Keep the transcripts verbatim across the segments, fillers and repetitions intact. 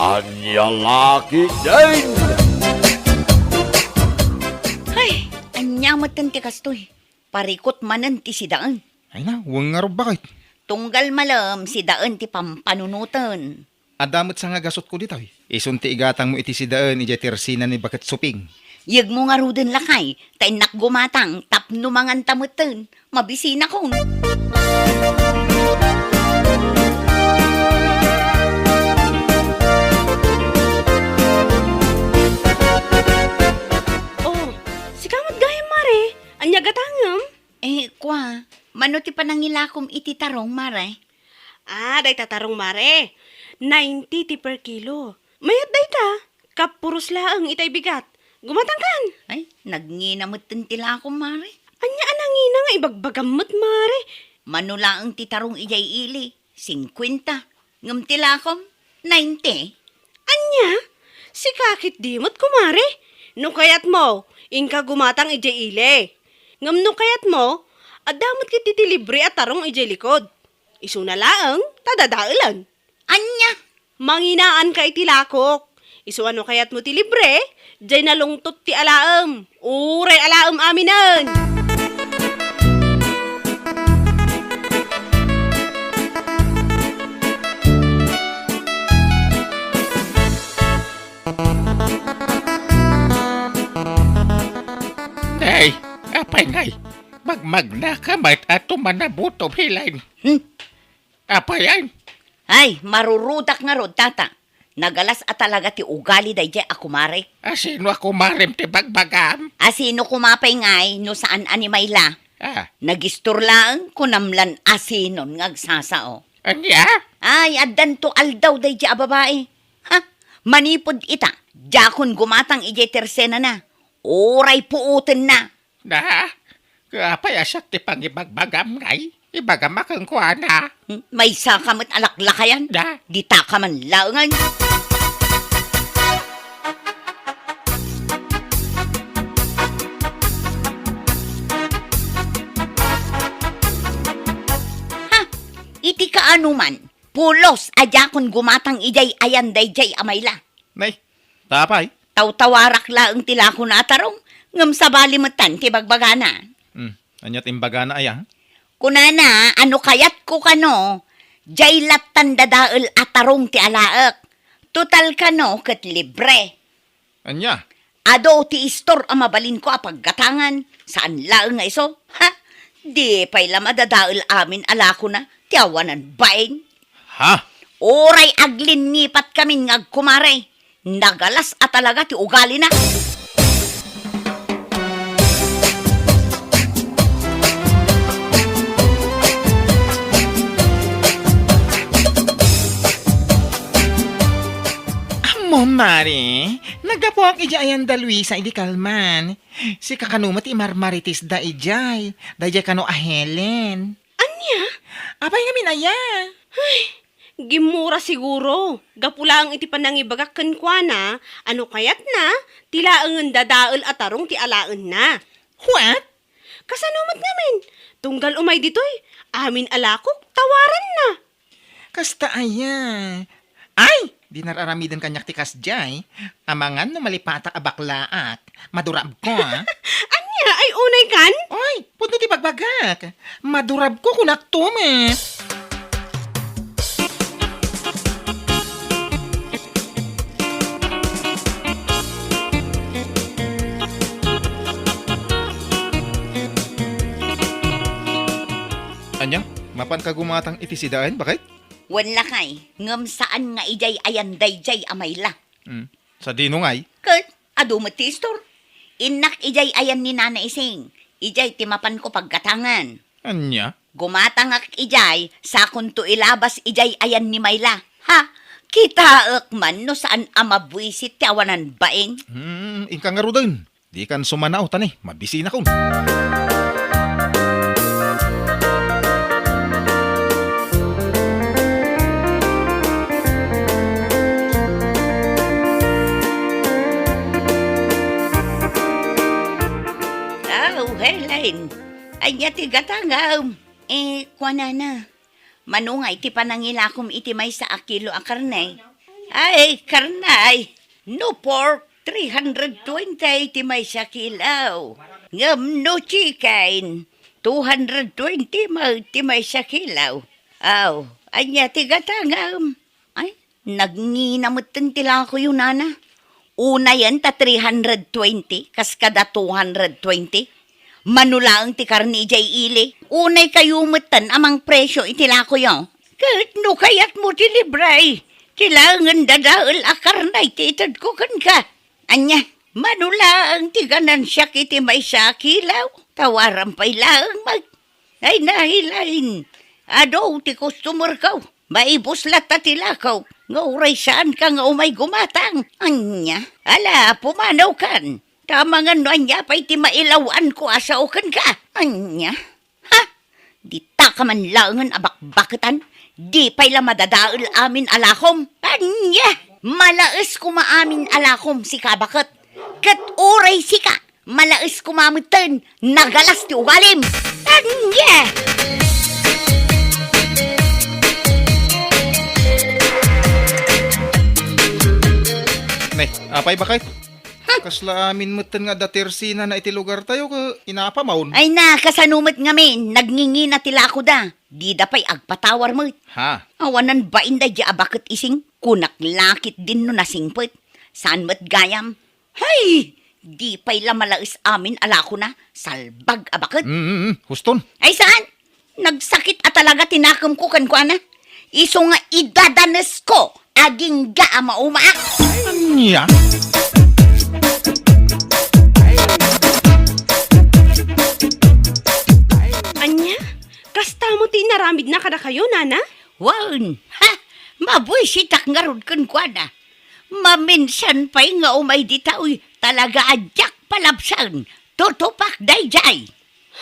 Ania la ketdin? Hay, ania metten ti kastoy? Parikut manen ti sidaen. Ay na, wen ngarud, baket. Tunggal malem, sidaen ti pampanunoten. Adda met sangagasutko ditoy. Isun ti igatangmo iti sidaen idiay tersena ni Baket Suping. Yegmo ngaruden, lakay, ta innak gumatang tapno manganta metten. Mabisinakon. Oh, sika met gayam, Mare. Ania gatangem? Eh, kua, mano ti panangilakom iti tarong, Mare? Ah, dayta tarong, Mare. Ninety ti per kilo. Mayat dayta. Kapuros laeng itay bigat. Gumatangkan. Ay, nagngina metten ti lakom, Mare. Ania a nangina nga ibagbagam met, Mare? Mano laeng ti tarong idiay ili, singkuenta. Ngem ti lakom, ninety. Ania? Sika ketdi met, kumare? No kayatmo, inka gumatang idiay ili. Ngem no kayatmo, adda met ketdi ti libre a tarong idiay likod. Isuna laeng ta dadaelen. Ania? Manginaanka iti lakok. Isu a no kayatmo ti libre, diay nalungtot ti alaem. Uray alaem aminen! Nay, apay ngay, magmagnaka met a tumanabutob, Helen. Hmm? Apay ay? Ay, marurudak ngarud, tata. Nagalas a talaga ti ugali daydiay a kumare. Asino a kumarem ti bagbagam? Asino kuma pay ngay no saan a ni Mayla? Ah. Nagistor laeng, kunam lan asinon nga agsasao. Ania? Ay, addanto aldaw daydiay a babai. Ha? Manipud ita, diakon gumatang idiay tersenana. Uray puotenna. Da, apay a siak ti pangibagbagam ngay? Ibagam a kenkuana. Hmm, maysa ka met a laklakayan. Da. Dita ka man laengen. Ha? Iti kaano man, pulos a diakon gumatang idiay ayan daydiay a Mayla. Nay, ta apay? Tawtawarak laeng ti lakona a tarong, ngem sabali metten ti bagbagana. Hmm, ania ti imbagana aya? Kunana a no kayatko kano, diay lattan dadael a tarong ti alaek. Total kano ket libre. Ania? Adu ti istor a mabalinko a paggatangan, saan laeng nga isu. Ha? Di pay la madadael amin a lakona ti awanan baing. Ha? Uray aglinnipatkami nga agkumare. Nagalas a talaga ti ugalina. Ammom, Mare, naggapuak idiay ayan da Luisa idi kalman. Sika kano met ti marmaritisda idiay, daydiay kano a Helen. Ania? Apay ngamin aya? Ay, gimmura siguro. Gapu laeng iti panangibagak kenkuana a no kayatna, ti laengen dadael a tarong ti alaenna. What? Kasano met ngamin? Tunggal umay ditoy, amin a lakok, tawaranna. Kasta aya? Ay, di nar-aramiden kaniak ti kasdiay. Amangan no malipatak a baklaak. Madurabko, a. Ania, ay unay kan? Oy, pudno ti bagbagak. Madurabko, kunak to, ma. Ania, mapanka gumatang iti sidaen, baket? Wen lakay, ngem saan nga idiay ayan daydiay a Mayla. Hmm. Sadino ngay? Ket, adu met ti istor. Innak idiay ayan ni Nana Ising. Idiay ti mapanko paggatangan. Ania? Gumatangak idiay, sakonto ilabas idiay ayan ni Mayla. Ha? Kitaek man no saan a mabuisit ti awanan baing. Hmm, inka ngaruden. Dikan sumanaw, ta ni, mabisinakon. Aw, Helen, ania ti gatangam? Eh, kuanana, mano ngay ti panangilakom iti maysa a kilo a karne? Ay, karnay, no pork, three hundred twenty ti maysa kilo. Ngem no chicken, two hundred twenty met ti maysa kilo. Aw, ania ti gatangem? Ay, nagngina metten ti lakoyo, nana. Unayen ta three hundred twenty, kas kada two hundred twenty. Mano laeng ti karne idiay ili. Unay kayo metten a mangpresio iti lakoyo. Ket no kayatmo ti libre, ti laengen dadael a karne ti itedko kenka. Ania, mano laeng ti ganansiak iti maysa a kilo? Tawaram pay laeng met. Ay, nahilain. Adu ti customer ko. Maibus latta ti lako nga uray saanka nga umay gumatang. Ania? Ala, pumanawkan. Ta amangan no ania pay ti mailaw-anko a sao kenka. Ania? Ha? Dita ka man laengen a bakbaketan? Di pay la madadael amin a lakom? Ania? Malaes koma amin a lakom, sika a baket. Ket uray sika, malaes koma metten, nagalas ti ugalim. Ania? Nay, apay, baket? Kasla amin metten nga adda tersinana iti lugartayo, ket inapamon. Ay na, kasano met ngamin, nagngingina ti lakoda. Dida pay agpatawar met. Ha? Awanan bain daydi a baket, Ising. Kunak la ketdin no nasingpet. Saan met gayam? Hay! Di pay la malaes amin a lakona, salbag a baket. Mm, mm, mm. Huston. Ay saan? Nagsakit a talaga ti nakemko kenkuana. Isu nga idadanesko agingga a maumaak. Ania? Ania? Kasta mo ti inaramidna kadakayo, nana? Wen, ha? Mabuisitak ngarud kenkuana. Maminsan pay nga umay ditoy, talaga a diak palabsen. Tutupak daydiay.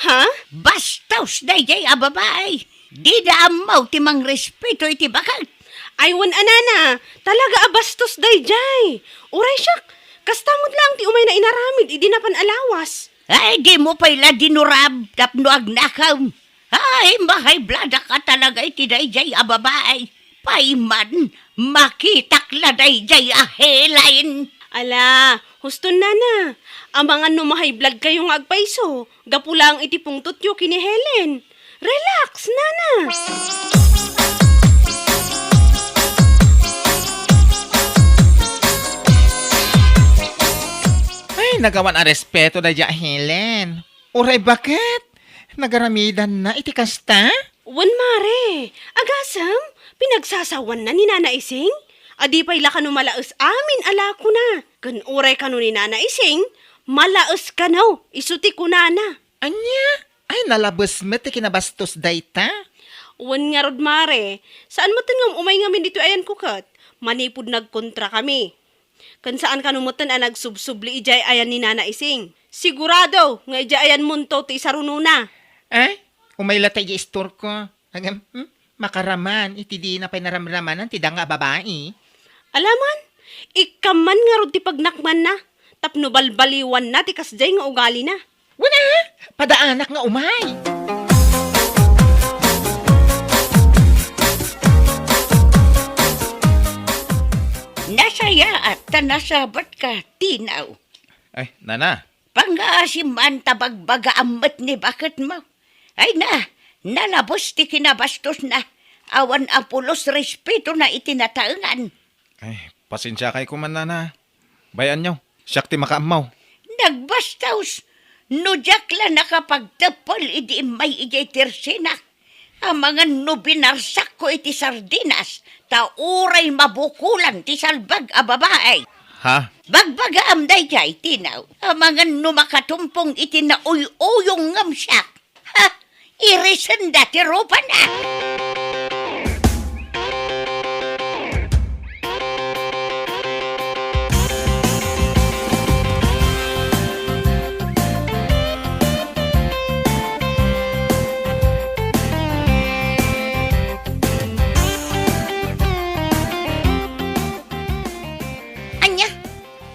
Ha? Bastos daydiay a babai. Dida ammo ti mangrespeto iti baket. Ay, wen a nana, talaga a bastos daydiay. Uray siak, kasta met laeng ti umayna inaramid idi napan a lawas. Ay, dimo pay la dinurab tapno agnakem. Ay, mahaybladak a talaga iti daydiay a babai. Pay man, makitak la daydiay a Helen. Ala, huston nana. Amangan no mahaybladkayo nga agpayso, gapu laeng iti pungtotyo ken ni Helen. Relax, nana. Ay, nagawan a respeto daydiay a Helen. Uray baket? Nagaramidanna iti kasta? Wen, mare. Agasem, pinagsasawanna ni Nana Ising? A di pay la kano malaes amin a lakona. Ken uray kano ni Nana Ising, malaes kano, isu ti kunana. Ania? Ay, nalabes met ti kinabastos dayta? Wen ngarud, mare. Saan met nga um-, umay ngamin ditoy ayanko ket manipud nagkontrakami. Ken saan kano metten a nagsubsubli idiay ayan ni Nana Ising. Sigurado nga idiay ayanmonto ti isarunona. Ay, umay latta idiay istorko. Agam, hmm? Makaraman iti dina pay naramramanan ti danga a babai. Alaman, ikkan man ngarud ti pagnakmanna, tapno balbaliwanna ti kasdiay nga ugalina. Wen a, padaanak nga umay. Nasayaat ta nasabatka, Tinaw. Ay, nana. Pangngaasim man ta bagbagaam met ni baketmo. Ay na, nalabes ti kinabastosna. Awan a pulos respetona iti nataengan. Ay, pasensiakay koma, nana. Bay-anyo, siak ti makaammo. Nagbastos! No diak la nakapagteppel idi immay idiay tersinak, amangan no binarsakko iti sardinas, ta uray mabukolan ti salbag a babai. Ha? Bagbagaam daydiay, Tinaw, amangan no makatumpong iti nauy-uyong ngem siak. Ha? Irisenda ti rupana! Ania?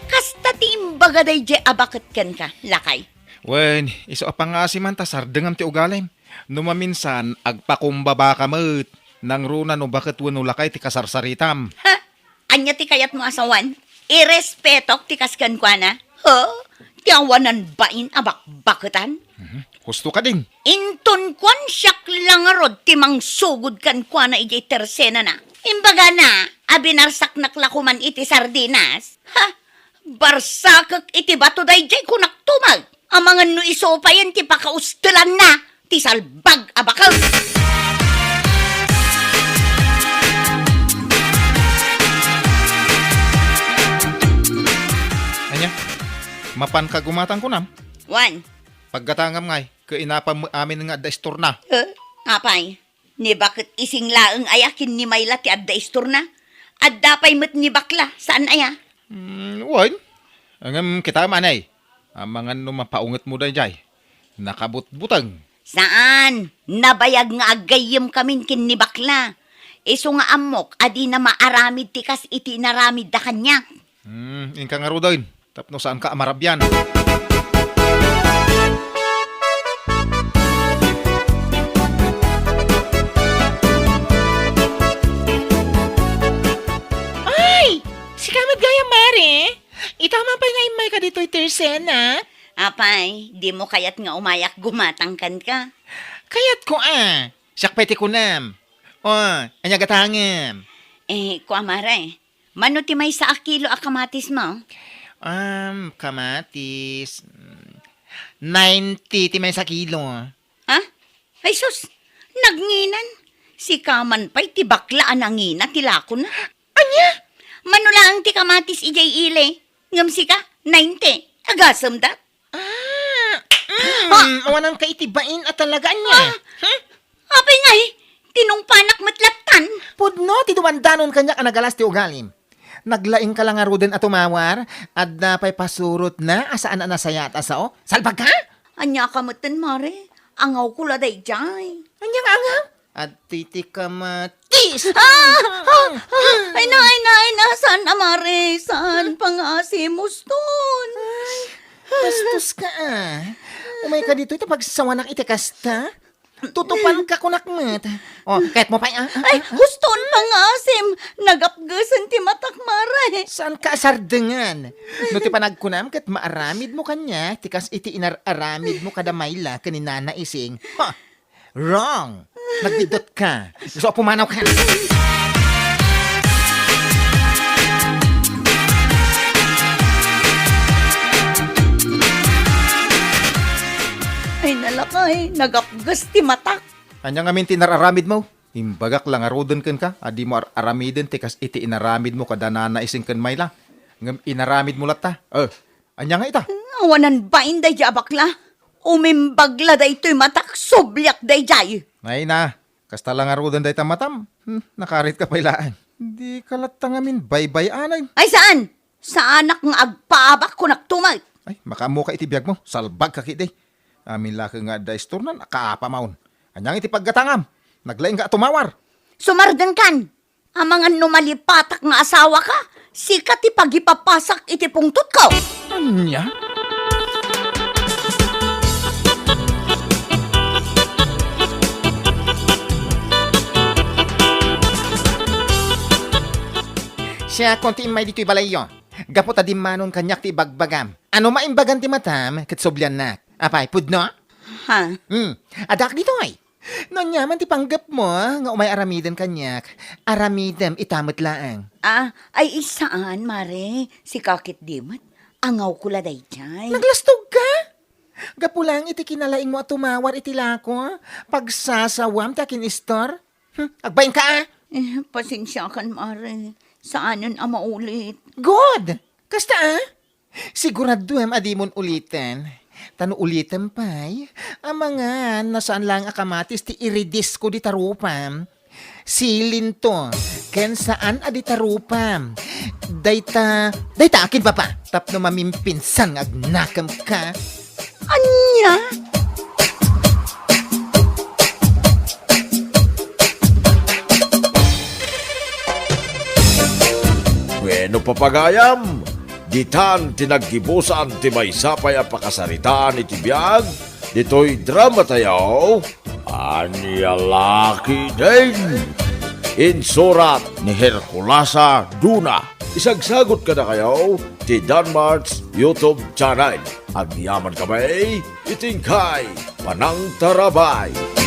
Kasta ti imbaga daydiay a baket kenka, lakay? Wen, isu a pangngaasim man ta sardengam ti ugalim. No maminsan, agpakumbabaka met. Nangruna no baket wenno lakay ti kasarsaritam. Ha? Ania ti kayatmo a sawen? Irespetok ti kas kenkuana? Huh? Ti awanan bain a bakbaketan? Mhm. Husto kadin. Inton kuan siak la ngarud ti mangsugod kenkuana idiay tersenana. Imbagana a binarsaknak la koman iti sardinas. Ha? Barsakek iti bato daydiay kunak tumag. Amangan no isu payen ti pakaustelanna ti salbag a baket. Ania? Mapanka gumatang kunam? Wen. Paggatangam ngay, ket inapam met amin nga adda istorna. Eh, apay? Ni baket ising laeng aya ken ni Mayla ti adda istorna? Adda pay met ni bakla, saan aya? Hmm, wen. Ngem kitam, anay. Amangan no mapaungetmo daydiay. Nakabutbuteng. Saan? Nabayag nga aggayyemkamin ken ni bakla. Isu nga ammok a dina maaramid ti kas iti inaramidda kaniak. Hmm, inka ngaruden. Tapno saanka a marabian. Ay! Sika met gayam, Mare? Ita man pay nga immayka ditoy tersenana? Apay, dimo kayat nga umayak gumatang kenka? Kayatko a. Siak pay ti kunam. O, ania gatangem? Eh, kua, Mare. Mano ti maysa a kilo a kamatismo? Um, kamatis, mm, ninety ti maysa kilo. Ha? Ay sus, nagnginan. Sika man pay ti bakla a nangina ti lakona. Ania? Mano laeng ti kamatis idiay ili, ngem sika, ninety. Agasemda. Ah, mm, awananka iti bain a talaga, ania? Ah, hmm? Apay ngay, tinungpanak met lattan. Pudno ti dumandanon kaniak a nagalas ti ugalim. Naglaingka la ngaruden a tumawar, adda pay pasurotna a saan a nasayaat a sao? Salbagka? Ania ka metten, Mare? Angawko la daydiay. Ania nga angaw? Adtoy ti kamatis. Ah! Ah! Ah! Ay na, ay na, ay na. Saan a, Mare? Saan? Pangaasim, huston. Ay, bastos ka, ah. Umay ka ditoy ta pagsawanak iti kasta. Tutupan ka kunak met. Oh, kayatmo pay, ah, ah, Ay, ah, ah. Huston, pangaasim. Nagapgesen ti matak, Mare. Saan ka asardengan? No ti panagkunam ket maaramidmo kaniak, ti kas iti inar-aramidmo kada Mayla ken ni Nana Ising. Ha! Wrong! Nagbiddut ka. Gusto ko pumanaw ka. Ay, nalakay, nagapges ti matak. Ania ngamin ti inar-aramidmo? Imbagak la ngaruden kenka a dimo ar-aramiden ti kas iti inaramidmo kada Nana Ising ken Mayla. Ngem inaramidmo latta. Eh, ania nga ita? Awanan bain daydiay a bakla. Umimbag la daytoy matak, subliak daydiay. Ay na, kasta la ngaruden dayta matam. Hmm, nakaritka pay laeng. Dika latta ngamin baybay-anen. Ay saan? Saanak nga agpaabak kunak tumet. Ay, makaammoka iti biagmo, salbagka ketdi. Amin la ket nga adda istorna, nakaapamaon. Ania nga iti paggatangam? Naglaingka a tumawar. Sumardenkan! Amangan no malipatak nga asawaka, sika ti pagipapasak iti pungtotko. Ania? Siakon ti immay ditoy balayyo. Gapu ta dimmanon kaniak ti ibagbagam. Ano maimbagan ti matam ket subliannak? Apay, pudno? Ha? Hmm, addaak ditoy. No aniaman ti panggepmo nga umay aramiden kaniak, aramidem ita met laeng. Ah, ay, saan, Mare. Sika ketdi met. Angawko la daydiay. Naglastogka? Gapu laeng iti kinalaingmo a tumawar iti lako, pagsasawam ti akin-istor? Hmm, agbainka, a? Eh, pasensiakan, Mare. Saanen a maulit. Good! Kasta, a? Siguraduem a dimon uliten. Ta no ulitem pay, amangan no saan laeng a kamatis ti iridisko dita rupam. Silinto, ken saan a dita rupam. Dayta, dayta akin, papa. Tapno mamimpinsan nga agnakemka. Ania? Wenno, papagayam, ditan ti naggibusan ti maysa pay a pakasaritaan iti biag ditoy drama tayo, Ania La Ketdin. Insurat ni Herculasa Duna. Isagsagot kadakayo ti Danmart's YouTube channel. Agyaman kami iti inkay panangtarabay.